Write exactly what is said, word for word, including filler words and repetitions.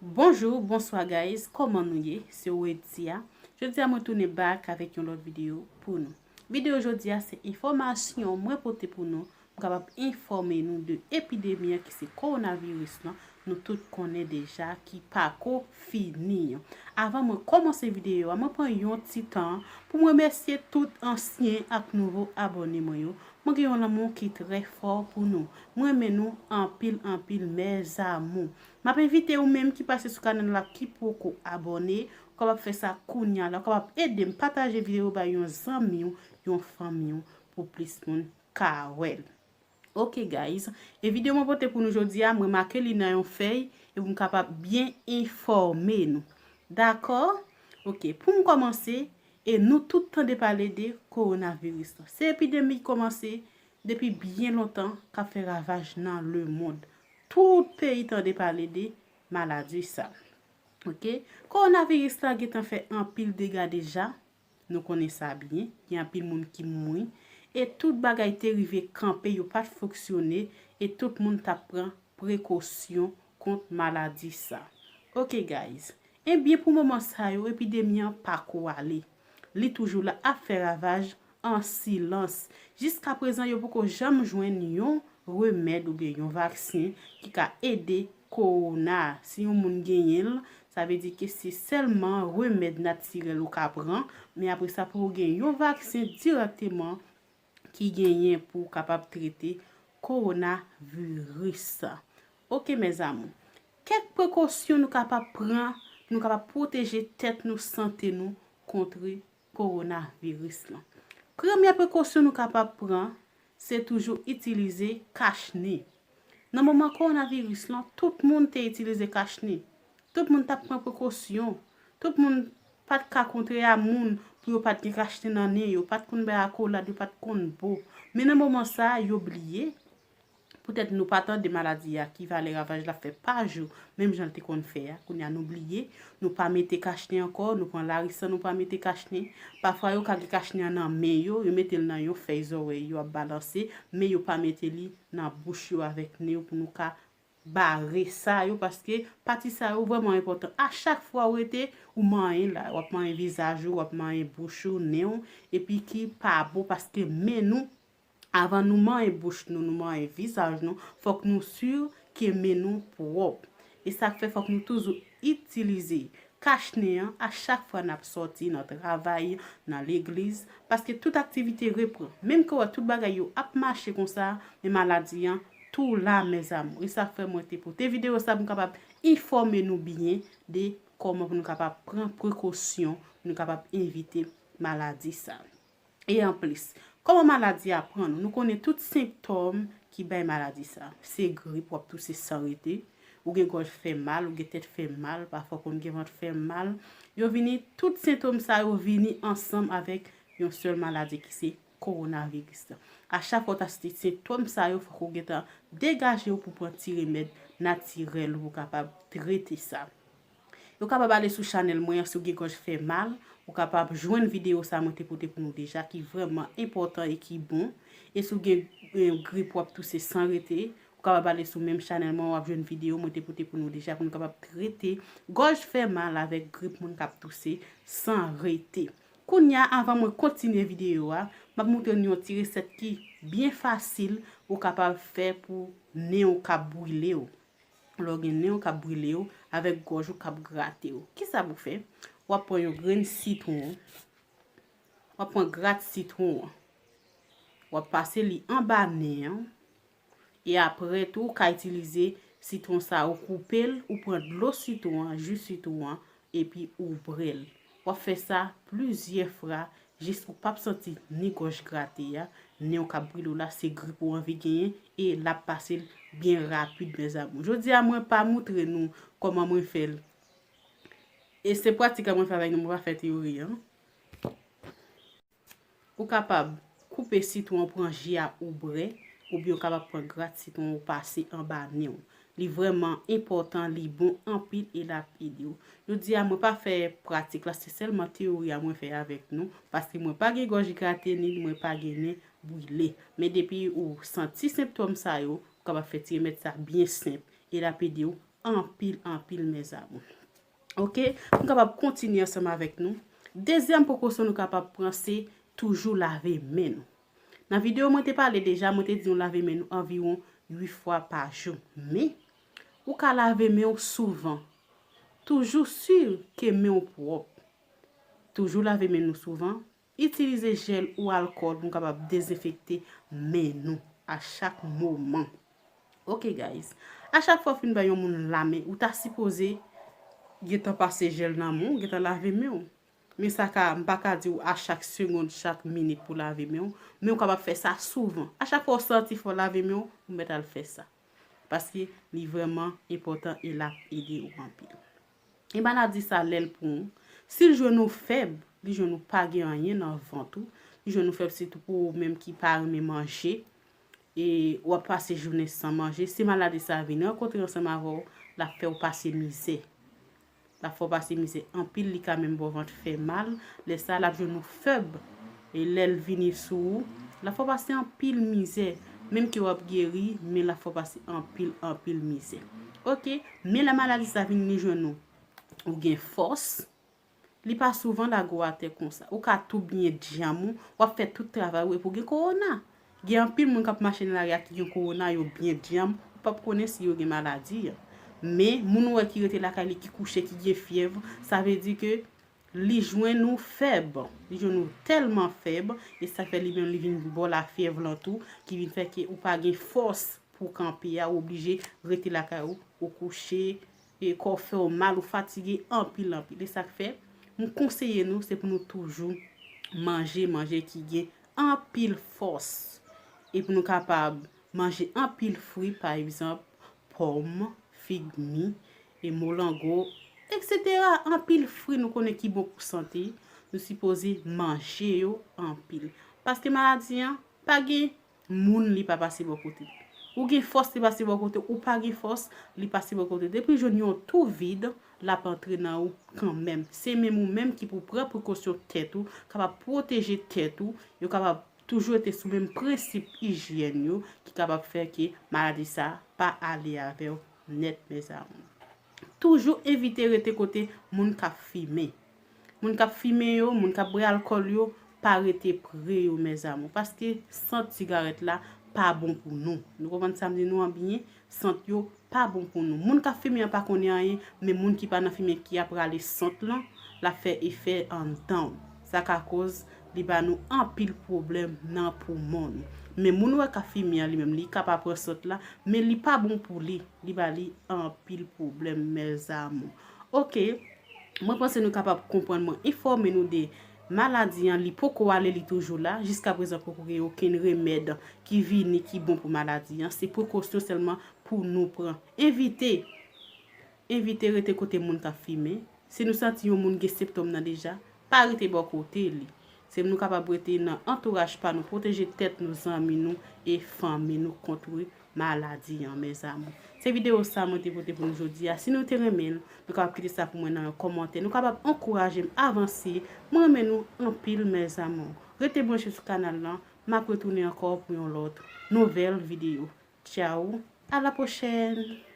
Bonjou, bonswa guys, kòman nou ye? Se Wedia. Jodi a mwen tounen back avèk yon lòt videyo pou nou. Videyo jodi a se enfòmasyon mwen pote pou nou, m kapab enfòme nou de epidemi an ki se kowonaviris lan, nou tout konnen deja ki pako fini an. Avan mwen kòmanse videyo a, mwen pran yon ti tan pou mwen remèsye tout ansyen ak nouvo abòne mwen yo. Mwen gen yon lanmou ki trè fò pou nou. Mwen renmen nou anpil, anpil, mes amours. M ap envite ou menm ki pase sou kanal la ki poko abòne, ou kapab fè sa kounya la, ou kapab ede m pataje videyo bay yon zanmi w, yon fanmi w, pou plis moun ka wè l. Ok guys, e videyo mwen pote pou nou jodi a, mwen make li nan yon fèy, e pou m kapab byen enfòme nou. Dakò? Ok, pou m kòmanse, e nou tout tande pale de kowonaviris lan. Se epidemi ki kòmanse depi byen lontan k ap fè ravaj nan lemonn. Tout peyi tande pale de maladi sa. Ok? Kowonaviris la gentan fè anpil dega deja. Nou konnen sa byen. Gen anpil moun ki mouri. E tout bagay te rive kanpe, yo pa t fonksyone. E tout moun t ap pran prekosyon kont maladi sa. Ok guys. Ebyen pou moman sa yo, epidemi an pako ale. Li toujou la ap fè ravaj an silans. Jiskaprezan, yo poko janm jwenn yon remèd oubyen yon vaksen ki ka ede kowona. Si yon moun genyen l, sa vle di ke se sèlman remèd natirèl ou ka pran, men apre sa, poko gen yon vaksen dirèkteman ki genyen pou w kapab trete kowonaviris. Ok, mes amours. Kèk prekosyon nou kapab pran, nou kapab pwoteje tèt nou, sante nou kont kowonaviris lan. Premye prekosyon nou kapab pran, se toujou itilize kachnen. Nan moman kowonaviris lan, tout moun te itilize kachnen. Tout moun t ap pran prekosyon. Tout moun pa t ka kontre a moun pou yo pa t gen kachnen nan nen yo, pa t konn bay akolad, yo pa t konn bo. Men nan moman sa a, yo bliye. Poutèt nou pa tande maladi a, ki valè ravaj l ap fè pa jou, menm jan l te konn fè a. Kounye a nou bliye, nou pa mete kachnen ankò, nou pran lari san nou pa mete kachnen. Pafwa yo ka gen kachnen an nan men yo, yo mete l nan yon fèy zòrèy yo ap balanse, men yo pa mete li nan bouch yo avèk nen yo pou nou ka bare sa yo, paske pati sa yo vrèman enpòtan. A chak fwa ou rete, ou manyen la, w ap manyen vizaj ou, w ap manyen bouch ou, nen w, epi ki pa bon, paske men nou, avan nou manyen bouch nou, nou manyen vizaj nou, fòk nou si ke men nou pwòp. E sa k fè fòk nou toujou itilize kachnen an a chak fwa n ap sòti nan travay, nan legliz, paske tout aktivite repran. Menm ke w wè tout bagay yo ap mache konsa, men maladi an tou la, mes amours. E sa k fè mwen te pote videyo sa pou m kapab enfòme nou byen de kòman pou nou kapab pran prekosyon, pou nou kapab evite maladi sa. E anplis, kòman maladi a pran nou? Nou konnen tout sentòm ki bay maladi sa. Se grip, w ap touse san rete, ou gen gòj fè mal, ou gen tèt fè mal, pafwa w konn gen vant fè mal. Yo vini, tout sentòm sa yo vini ansanm avèk yon sèl maladi ki se kowonaviris la. A chak fwa w ta site sentòm sa yo, fòk ou gentan degaje w pou pran ti remèd natirèl pou w kapab trete sa. Ou kapab ale sou chanèl mwen an, si w gen gòj fè mal, ou kapab jwenn videyo sa mwen te pote pou nou deja, ki vrèman enpòtan e ki bon. E si w gen, eh, grip, w ap touse san rete, ou kapab ale sou menm chanèl mwen, w ap jwenn videyo mwen te pote pou nou deja, pou nou kapab trete gòj fè mal avèk grip moun k ap touse san rete. Kounye a, avan mwen kontinye videyo a, m ap montre nou yon ti resèt ki byen fasil ou kapab fè pou nen w k ap brile w. Lè w gen nen w k ap brile w, avèk gòj ou k ap grate w. Kisa pou w fè? W ap pran yon grenn sitwon, w ap pran grat sitwon an, w ap pase li anba nen an, e apre tou, ou ka itilize sitwon sa, ou koupe l, ou pran dlo sitwon an, ji sitwon an, epi ou bwè l. W ap fè sa plizyè fwa, jis ou p ap santi ni gòj grate a, nen w k ap brile w la, se grip ou anvi genyen, e l ap pase l byen rapid, mes amours. Jodi a, mwen pa montre nou kòman mwen fè l. E se pratik la mwen fè avèk nou, mwen pa fè teyori an. Ou kapab koupe sitwon, pran ji a ou bwè, oubyen ou kapab pran grat sitwon ou pase anba nen w. Li vrèman enpòtan, li bon anpil e l ap ede w. Jodi a, mwen pa fè pratik la, se sèlman teyori a mwen fè avèk nou, paske mwen pa gen gòj grate ni mwen pa gen nen brile. Men depi ou santi sentòm sa yo, ou kapab fè ti remèd sa byen senp e l ap ede w anpil, anpil, mes amours. Ok, nou kapab kontinye ansanm avèk nou. Dezyèm prekosyon nou kapab pran se toujou lave men nou. Nan videyo mwen te pale deja, mwen te di nou lave men nou anviwon uit fwa pa jou. Men, ou ka lave men w souvan. Toujou si ke men w pwòp. Toujou lave men nou souvan. Itilize jèl ou alkòl pou nou kapab dezenfekte men nou a chak moman. Ok, guys. A chak fwa w fin bay yon moun lamen, ou ta sipoze gentan pase jèl nan men w, gentan lave men w. Men sa ka, m pa ka di w a chak segonn, chak minit pou lave men w, men ou kapab fè sa souvan. A chak fwa w santi fò w lave men w, ou mèt al fè sa. Paske li vrèman enpòtan e l ap ede w anpil. E maladi sa, lè l pran w, si l jwenn ou fèb, li jwenn ou pa gen anyen nan vant ou, li jwenn ou fèb sitou pou ou menm ki pa renmen manje, e w ap pase jounen san manje, si maladi sa vin rankontre ansanm avè w, l ap fè w pase mizè. L ap fè w pase mizè anpil, li ka menm ba w vant fè mal. Lè sa, l ap jwenn ou fèb. E lè l vini sou ou, l ap fè w pase anpil mizè. Menm ke w ap geri, men l ap fè w pase anpil, anpil mizè. Ok, men lè maladi sa vin li jwenn ou, ou gen fòs. Li pa souvan lage w atè konsa. Ou ka tou byen djanm ou, w ap fè tout travay ou epi w gen kowona. Gen anpil moun k ap mache nan lari a ki gen kowona, yo byen djanm, ou p ap konnen si yo gen maladi a. Men, moun ou wè ki rete lakay li, ki kouche, ki gen fyèv, sa vle di ke li jwenn ou fèb. Li jwenn ou tèlman fèb, e sa fè li menm li vin ba w lafyèv lan tou, ki vin fè ke ou pa gen fòs pou w kanpe a, ou oblije rete lakay ou, ou kouche, e kò w fè w mal, ou fatige anpil, anpil. E sa k fè, m konseye nou, se pou nou toujou manje, manje ki gen anpil fòs. E pou nou kapab manje anpil fwi, pa egzanp, pòm, fig mi, e molango, et cetera. Anpil fwi nou konnen ki bon pou sante, nou sipoze manje yo anpil. Paske maladi an pa gen moun li pa pase bò kote. Ou gen fòs li pase bò kote, ou pa gen fòs li pase bò kote. Depi jwenn yon tou vid, l ap antre nan ou kanmenm. Se menm ou menm ki pou pran prekosyon tèt ou, kapab pwoteje tèt ou, yo kapab toujou rete sou menm prensip ijyèn yo ki kapab fè ke maladi sa pa ale avè w nèt, mes amours. Toujou evite rete kote moun k ap fimen. Moun k ap fimen yo, moun k ap bwè alkòl yo, pa rete pre yo, mes amours, paske sant sigarèt la pa bon pou nou. Nou konprann sa m di nou an byen? Sant yo pa bon pou nou. Moun k ap fimen an pa konnen anyen, men moun ki pa nan fimen ki ap rale sant lan, l ap fè efè anndan w. Sa ka koz li ba nou anpil pwoblèm nan poumon nou. Men moun ou wè k ap fimen an, li menm, li ka pa pran sant la, men li pa bon pou li. Li ba li anpil pwoblèm, mes amours. Ok, mwen panse nou kapab konprann mwen, enfòme nou de maladi an, li poko ale, li toujou la. Jiskaprezan poko gen okenn remèd ki vini ki bon pou maladi an. Se prekosyon sèlman pou nou pran. Evite, evite rete kote moun k ap fimen. Si nou santi yon moun gen sentòm nan deja, pa rete bò kote li. Se pou nou kapab rete nan antouraj pa nou, pwoteje tèt nou, zanmi nou e fanmi nou kont maladi an, mes amours. Se videyo sa mwen te pote pou nou jodi a. Si nou te renmen l, nou kapab kite sa pou mwen nan yon kòmantè. Nou kapab ankouraje m avanse. Mwen renmen nou anpil, mes amours. Rete branche sou kanal lan. M ap retounen ankò pou yon lòt nouvèl videyo. Tchao, à la prochaine!